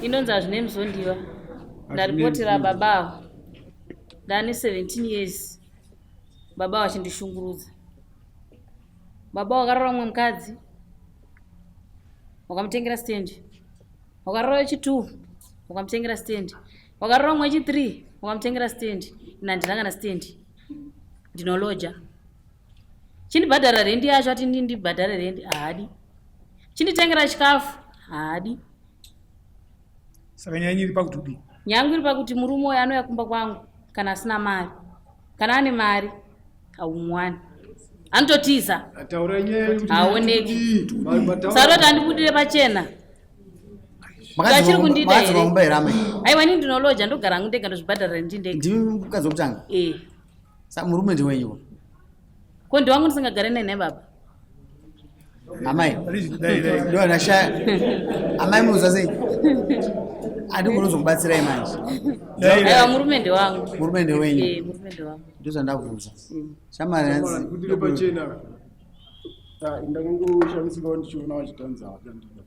Inonzi hazvine muzondiwa. Ndaripotera baba ava. Ndane 17 years. Baba vachindishungurudza. Baba wakarora mumwe mukadzi. Wakamutengera stand. Wakarora wechi 2. Wakamutengera stand. Wakarora mumwe wechi 3. Wakamutengera stand. Ina handina kana stand. Ndinoloja. Chindibhadhara rendi yacho ati ndibhadhare rendi haadi. Chinditengera chikafu haadi. Saka nyaya iri pakuti udii? Nyaya yangu iri pakuti murume uyu anouya kumba kwangu kana asina mari. Kana ane mari haumuwani. Anototiza. Haoneki. Saka kuti andibudire pachena. Achiri kundida here? Aiwa ini ndinoloja ndogara hangu ndega ndozvibhadharira ndini ndega. Ndimi mukadzi wekutanga? Eh. Saka murume ndiwenyu? Ko ndiwangu ndisingagare naye nhai baba? Amai. Ndo ndashaya. Amai munoziva sei? Andigoni kuzokubatsirai manje. Aiwa murume ndewangu. Murume ndewenyu? Eh, murume ndewangu. Ndozvandabvunza. Shamwari hanzi. Budire pachena. Ndakangoshamisikawo ndichiona vachitanza vakandida.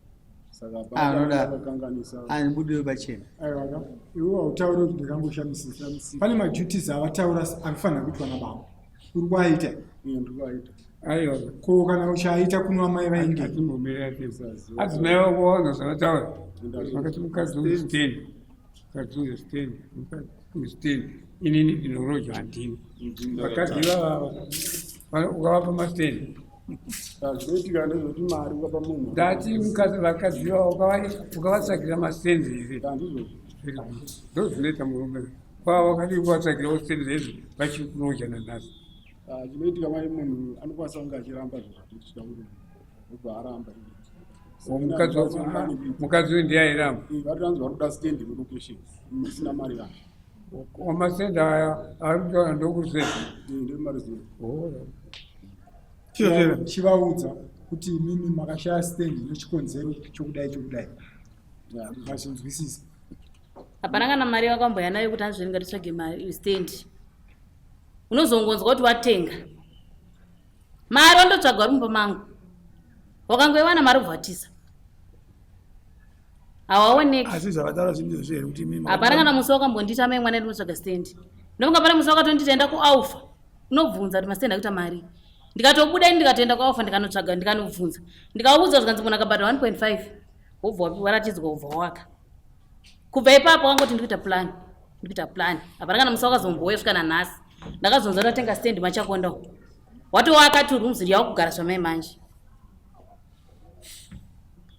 Saka ah, Andibudire pachena. Aiwa ka. Iwe hautauri kuti ndakangoshamisika. Pane maduties avataura anofanira kuitwa nababa. Uri kuaita? Ndiri kuaita. Aiwa. Ko kana uchaita kuno amai vainge? Atimbomira Adzimai vako vaona zvavataura. Vakati mukadzi uyu Mukadzi uyu stand, mukadzi uyu stand. Inini ndinoroja handini. Vakadzi ivava ukavapa mastand. Zvinoitika ndezvekuti mari ukapa munhu. Ndati mukadzi vakadzi ivava ukavatsvagira mastand here? Ndozvinoita murume. Kwava wakadii kuvatsvagirawo stand zvezvi vachiri kuroja nanhasi. Ah, chinoitika mai munhu anokwanisa kunge achiramba zvinhu zvatiri kuti obva aramba. Mukadzi uyu ndiye airamba. Vatanzi vari kuda stand relocation isina mari yacho. Wamasenda aya ari kutaura ndokusenda. Ndemarizero. Chivaudza kuti imimi makashaya stand nechikonzero chokudai chokudai. Vazvinzwisisa. Hapana kana mari yakamboya nayo kuti hanzi ngatitsvage mari stand. Unozongonzwa kuti watenga. Mari wandotsvaga uri mumba mangu. Wakangoiwana mari ubva watiza. Hawaoneki. Asi zvavataura zvinhu izvozvo here kuti imimi Hapana kana musi wakambondiita mai mwana ndinotsvaga stand. Ndofunga pane musi wakatonditi enda kuAlpha. Unobvunza kuti mastand akuita mari. Ndikatobuda ini ndikatoenda kuAlpha ndikanotsvaga ndikanobvunza. Ndikaudzwa zvikanzi munhu akabhadhara 1.5 wobva waratidzwa wobva waka. Kubva ipapo wangoti ndikuita plan. Ndikuita plan. Hapana kana musi wakazombouya kusvika nanhasi. Ndakazonzwa ndatenga stand machakonda uko. Watowaka two rooms yakugara zvamai manje.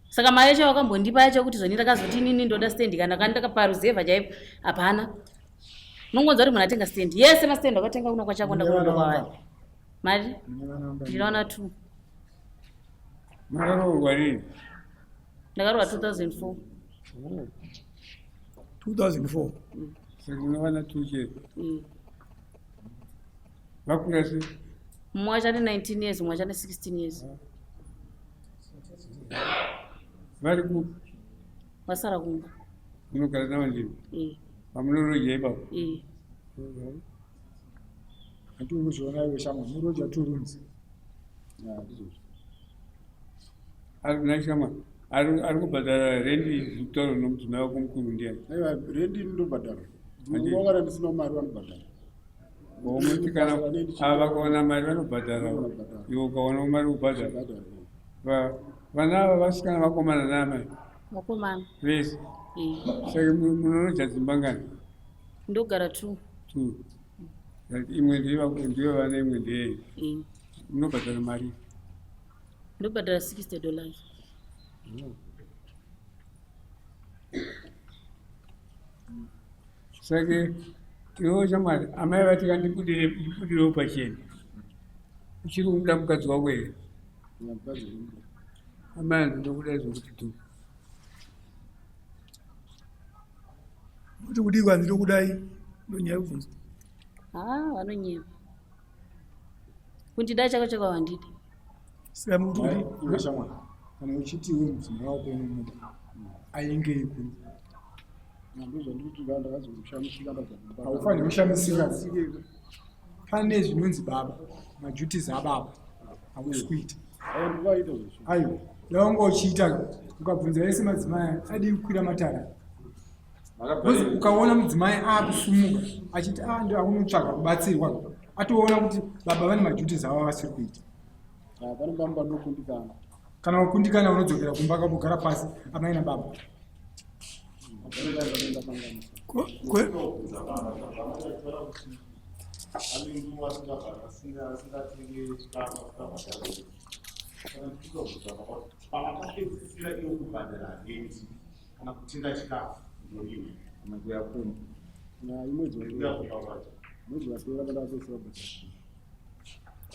Saka mari yacho wakambondipa yacho kuti zvoni ndakazoti inini ndoda stand kana kana ndakaparuzevha chaipo hapana. Unongonzwa kuti munhu atenga stand. Yese mastand akatenga kuno kwachakonda kuno kwavari. Mari? Ndinoona two. Makaroorwa rini? Ndakaroorwa 2004. 2004. Saka unowana two chete. Vakura sei? Mumwe wacho ane 19 years, mumwe wacho ane 16 years. Vari kupi? Vasara kumba. Munogara navo ndimi? Eh. Pamunoroja ipapo? Eh. Hatiri kuzviona iwe shamwa, muroja two rooms. Ari shamwa, ari kubhadhara rendi zvekutaura nomudzimai wako mukuru ndiyani? Aiwa, rendi ndobhadhara. Ndinongara ndisina mari vanobhadhara. Unoti kana ava vakawana mari vanobhadhara, iwe ukawana mari ubhadhara. Vana ava vasikana vakomana naamai? Vakomana. Vese? Saka munoroja dzimba ngani? Ndogara two. Two. Imwe ndiyo vana imwe ndeyei. Unobhadhara mari? Ndobhadhara $60. Saka iwe shamwari amai vati kandibudirewo ndibudirewo pachena. Uchiri kumuda mukadzi wako here? Amai hanzi ndokuda zvekuti dhu. Kuti kudii kwanzi ndokudai ndonyaya kubvunza. Ah, vanonyepa. Kundida chako chako handidi. Saka mukuti kudii? Iwe shamwari kana uchiti iwe mudzimai wako unomuda aingei kuri? Haufaniri kushamisika. Pane zvinonzi baba, maduties ababa hausi kuita. Aiwa. Yawanga uchiita ukabvunza ese madzimai adii kukwira matare. Because ukaona mudzimai akusumuka achiti ah ndo akunotsvaga kubatsirwa atoona kuti baba vane maduties avo avasiri kuita. Ah, pane pamwe panokundikana. Kana wakundikana unodzokera kumba kakugara pasi amai nababa.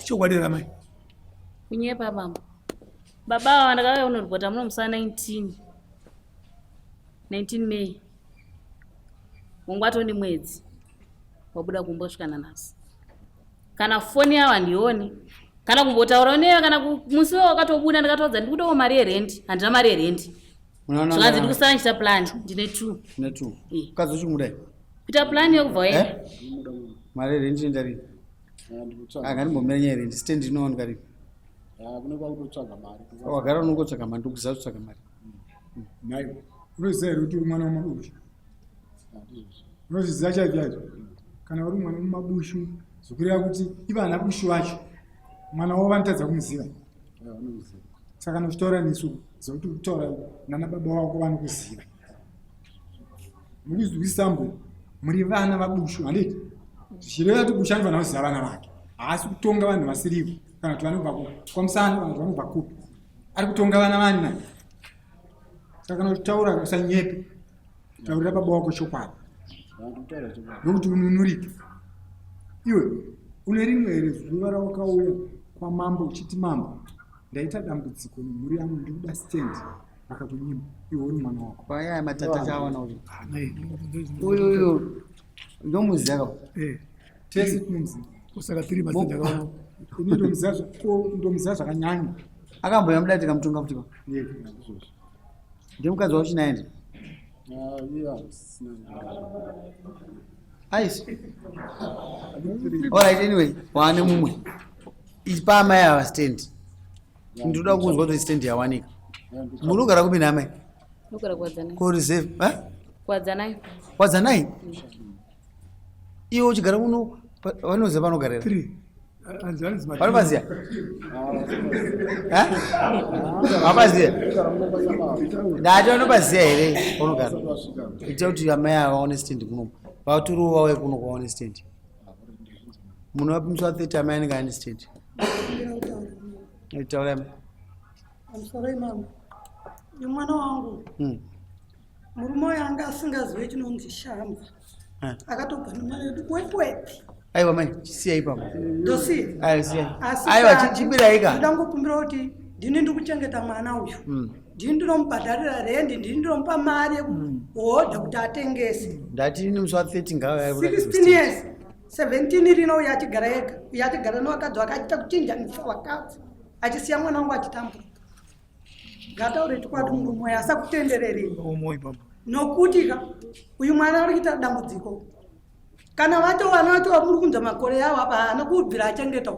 Chokwadi ramai. Kunyepa bambo. Baba ava ndakauya kunoripota muno musi wa 19 19 May. Wangu atoni mwedzi wabuda kumba kusvika nanhasi. Kana foni yavo handioni. Kana kumbotaurawo neyo kana musi wewo wakatobuda ndakatoudza ndikudawo mari yerendi. Handina mari yerendi. Zvikanzi ndikusara ndichita plan ndine 2. Ne 2. Eh. Mukadzi uchimuda. Kuita plan yekubva waenda. Eh? Mari yerendi inoenda rini? Ndikutsvaga. Ah, ngatimbomira nyaya yerendi. Stand inowanika rini? Ah, kune kwakutotsvaga mari. Wagara unongotsvaga mari, ndikuziva kutsvaga mari. Nhai, unoziva here kuti uri mwana wamabushu? Unozviziva chaizvo chaizvo? Kana uri mwana wemabushu, zvokureva kuti ivo ana bushu vacho mwana wavo vanotadza kumuziva. Saka kana uchitaura nesu, ziva kuti uri kutaura nana baba vako vanokuziva. Mukuzwisisa mbuya, muri vana vabushu, handiti? Zvichireva kuti bushu anofanira kuziva vana vake. Haasi kutonga vanhu vasirivo, kana kuti vanobva kwamusana, kana kuti vanobva kupi. Ari kutonga vana vani nani? Saka kana uchitaura usanyepe, taurira baba wako chokwadi nokuti ununurike. Iwe une rimwe here zuva rawakauya kwamambo uchiti mambo ndaita dambudziko nemhuri yangu ndikuda stand vakakunyima iwe uri mwana wako. Paya matata chawana uyu. Uyu uyu ndomuziva ka. Eh. Tese tinomuziva. Kusaka tiri mastand akaona. Ini ndomuziva ndomuziva zvakanyanya. Akamboya mudati kamutonga futi pa. Ndiye mukadzi wako chinaye ndi? Aisi. Alright anyway, waane mumwe. Ipa amai ava stand. Ndinoda kunzwa kuti stand yawanika. Muri kugara kupi naamai? Ndogara kuwadzanai. Ko reserve, eh? Kuwadzanai. Wadzanai? Iwe uchigara kuno vanoziva panogarira. 3. Hanzi hanzi Vanopaziya? Eh? Vapaziya? Ndati vanopaziya here panogara? Ita kuti amai ava vaone stand kuno. Vaturiwo vauye kuno kwaone stand. Munhu wapimiswa 30 amai anenge ane stand. Taura amai. Pamusoro imama. Mwana wangu. Murume uyu anga asingazive chinonzi shamba. Akatobva nemwana wedu kwekwepi. Aiwa mai, siyai ipapo. Ndosiya. Aiwa siyai. Asi Aiwa chibirai ka. Ndoda kukumbira kuti ndini ndikuchengeta mwana uyu. Ndini ndinomubhadharira rendi, ndini ndinomupa mari yekuhodha kuti atengese. Ndati ini musi wa 30 ngava 16 years. 17 rino uyu achigara ega. Uyu achigara nevakadzi vake achiita kuchinjanisa vakadzi. Achisiya mwana wangu achitambura. Ngataure chokwadi murume uyu asakutendererei. Nokuti ka uyu mwana ari kuita dambudziko. Kana vacho vana vacho vamuri kunza makore avo apa haana kubvira achengeta.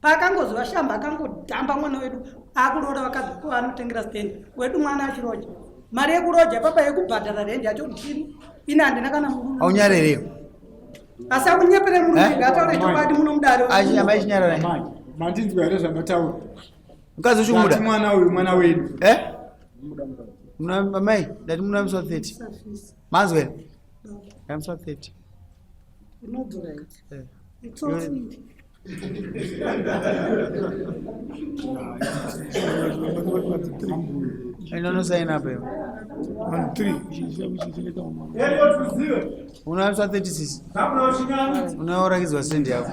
Paakangozova shamba akangodhamba mwana wedu akuroora vakadzi ko anotengera stand wedu mwana achiroja. Mari yekuroja papa yekubhadhara rendi yacho ndini. Ini handina kana murume. Aunyarerei? Asi akunyepere murume ngataure chokwadi muno mudare. Achi amai chinyarara. Mandinzwa here zvandataura? Mukadzi uchimuda? Ndati mwana uyu mwana wedu. Eh? Muna amai, ndati muna musi wa 30. Manzwa here? Musi wa 30. Unodzora. Itsotsi. Inonosaina apa iwe. Una musi wa 36. Unorakidzwa stand yako.